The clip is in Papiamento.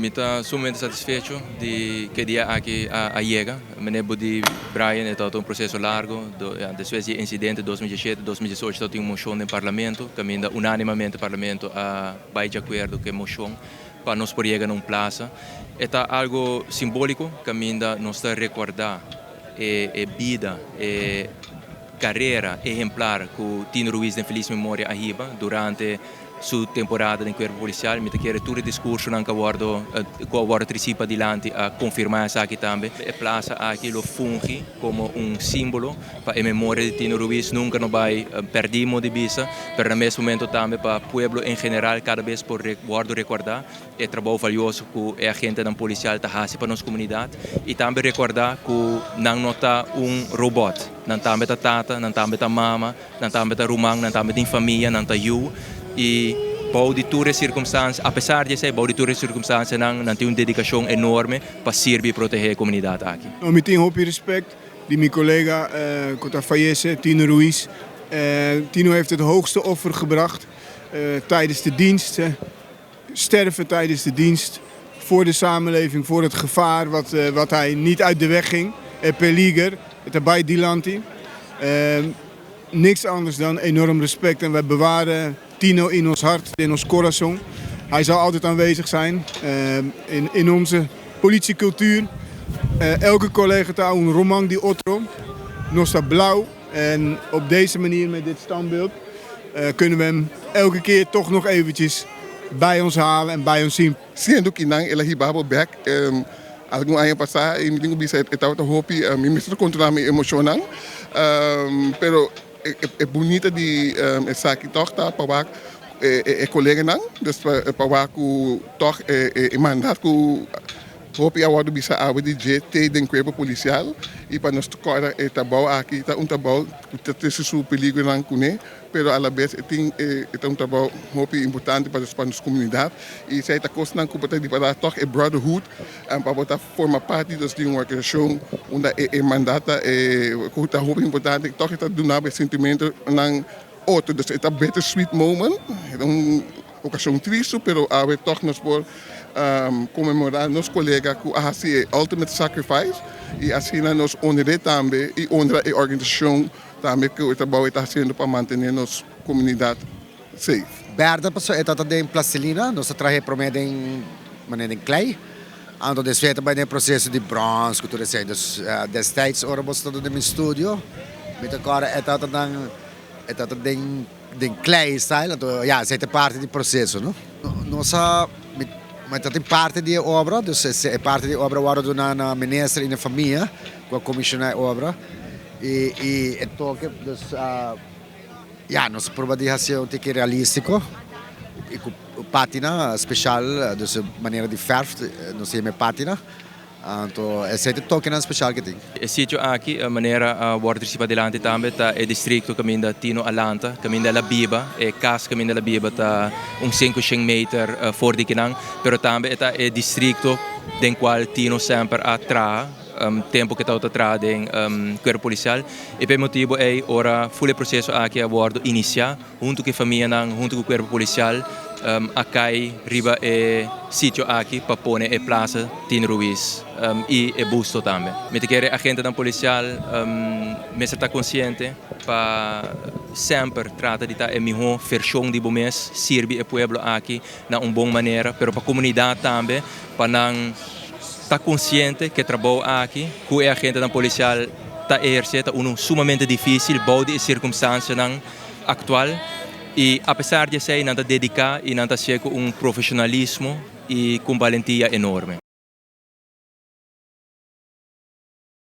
Mi ta sumamente satisfecho di cu e dia aki a yega. Manera bo di, Brian, e ta un proceso largo. Ja, despues di incidente 2017, 2018 tin un mocion den Parlamento, caminda unanimamente Parlamento a bay di acuerdo cu e mocion pa nos por yega na un plaza. Ta algo simbolico, caminda nos ta recorda e bida, e carera ehemplar cu Tino Ruiz, den feliz memoria, a hiba durante su temporada den cuerpo policial. Mi ta kere tur e discursonan cu a wordo treci padilanti a confirma esaki tambe. E plaza aki lo fungi como un simbolo pa e memoria di Tino Ruiz, nunca no bay perde di bista, pero na mes momento tambe pa pueblo en general cada bes por wordo recorda e trabou valioso cu e agentenan policial ta haci pa nos comunidad y tambe recorda cu nan no ta un robot, nan tambe ta tata, nan tambe ta mama, nan tambe ta ruman, nan tambe tin famia, nan ta yiu y bou di tur circunstancia, apesar di esey, bou di tur circunstancia, nan tin un dedicacion enorme pa sirbi y protege e comunidad aki. No, mi tin hopi respect di mi colega cu a fayece, Tino Ruiz. Tino heeft het hoogste offer gebracht tijdens de dienst. Sterven tijdens de dienst voor de samenleving, voor het gevaar wat hij niet uit de weg ging. Peliger, e ta bay dilanti. Niks anders dan enorm respect en wij bewaren Tino in ons hart, in ons corazon. Hij zal altijd aanwezig zijn in onze politiecultuur. Elke collega ta un ruman di otro. Nos ta blauw en op deze manier met dit standbeeld kunnen we hem elke keer toch nog eventjes bij ons halen en bij ons zien. Siendo cu nan el a hiba bo bek algun aña pasa y mi tin cu bisa e tabata hopi, mi mester controla mi emocionnan, pero e bunita di esaki toch ta pa wak e coleganan, dus pa wak cu toch e mandato cu hopi a wordo bisa awe di GT den cuerpo policial y pa nos corda e trabou aki ta un trabou cu ta trece su peligronan cune, pero a la vez tin e un trabou hopi importante pa nos comunidad y esey ta cosnan cu ta di toch e brotherhood pa bo forma parti di un organisacion unda e mandato e cu ta hopi importante, toch ta duna e sentimentonan otro. Dus ta bittersweet moment, un ocasion tristo, pero awe toch nos por conmemora nos colega cu a haci ultimate sacrifice y asina nos honra tambe y honra e organisacion tambe cu e trabou ta haciendo pa mantene nos comunidad safe. Berde paso e tabata den plastilina, nos a traha prome den manera den klei. Anto despues tambe den proceso di brons, cu tur esey. Dus destijds ora bo tabata den mi studio, mi ta corda e tabata dan e tabata den klei style, anto ja, esey ta parti di proceso, no? Nos a ma ta parti di obra, dus e parti di obra a wordo na minister y na famia, cu a comisiona e obra. Y e toque, dus ja, nos a proba di haci un tiki realistico. Y cu patina special, dus manera di verf, nos yama patina. Anto, esey ta e toque special cu tin. E sitio aki, e manera a wordo treci padilanti tambe, ta e districto caminda Tino a lanta, caminda el a biba, e cas caminda el a biba ta un 500 meter for di akinan, pero tambe ta e districto den cual Tino semper a traha, tempo cu e tabata traha den cuerpo policial. Y pa e motibo ey, ora full e proceso aki a wordo inicia, hunto cu famianan, hunto cu cuerpo policial, a cay riba e sitio aki pa pone e plaza Tino Ruiz y e busto tambe. Mi ta kere agentenan policial mester ta consciente pa semper trata di ta e miho version di bo mes, sirbi e pueblo aki na un bon manera, pero pa comunidad tambe, pa nan ta consciente cu e trabou aki, cu e agentenan policial ta eherce, ta uno sumamente dificil, bou di circunstancianan actual y apesar di esey nan ta dedica y nan ta haci cu un profesionalismo y cu valentia enorme.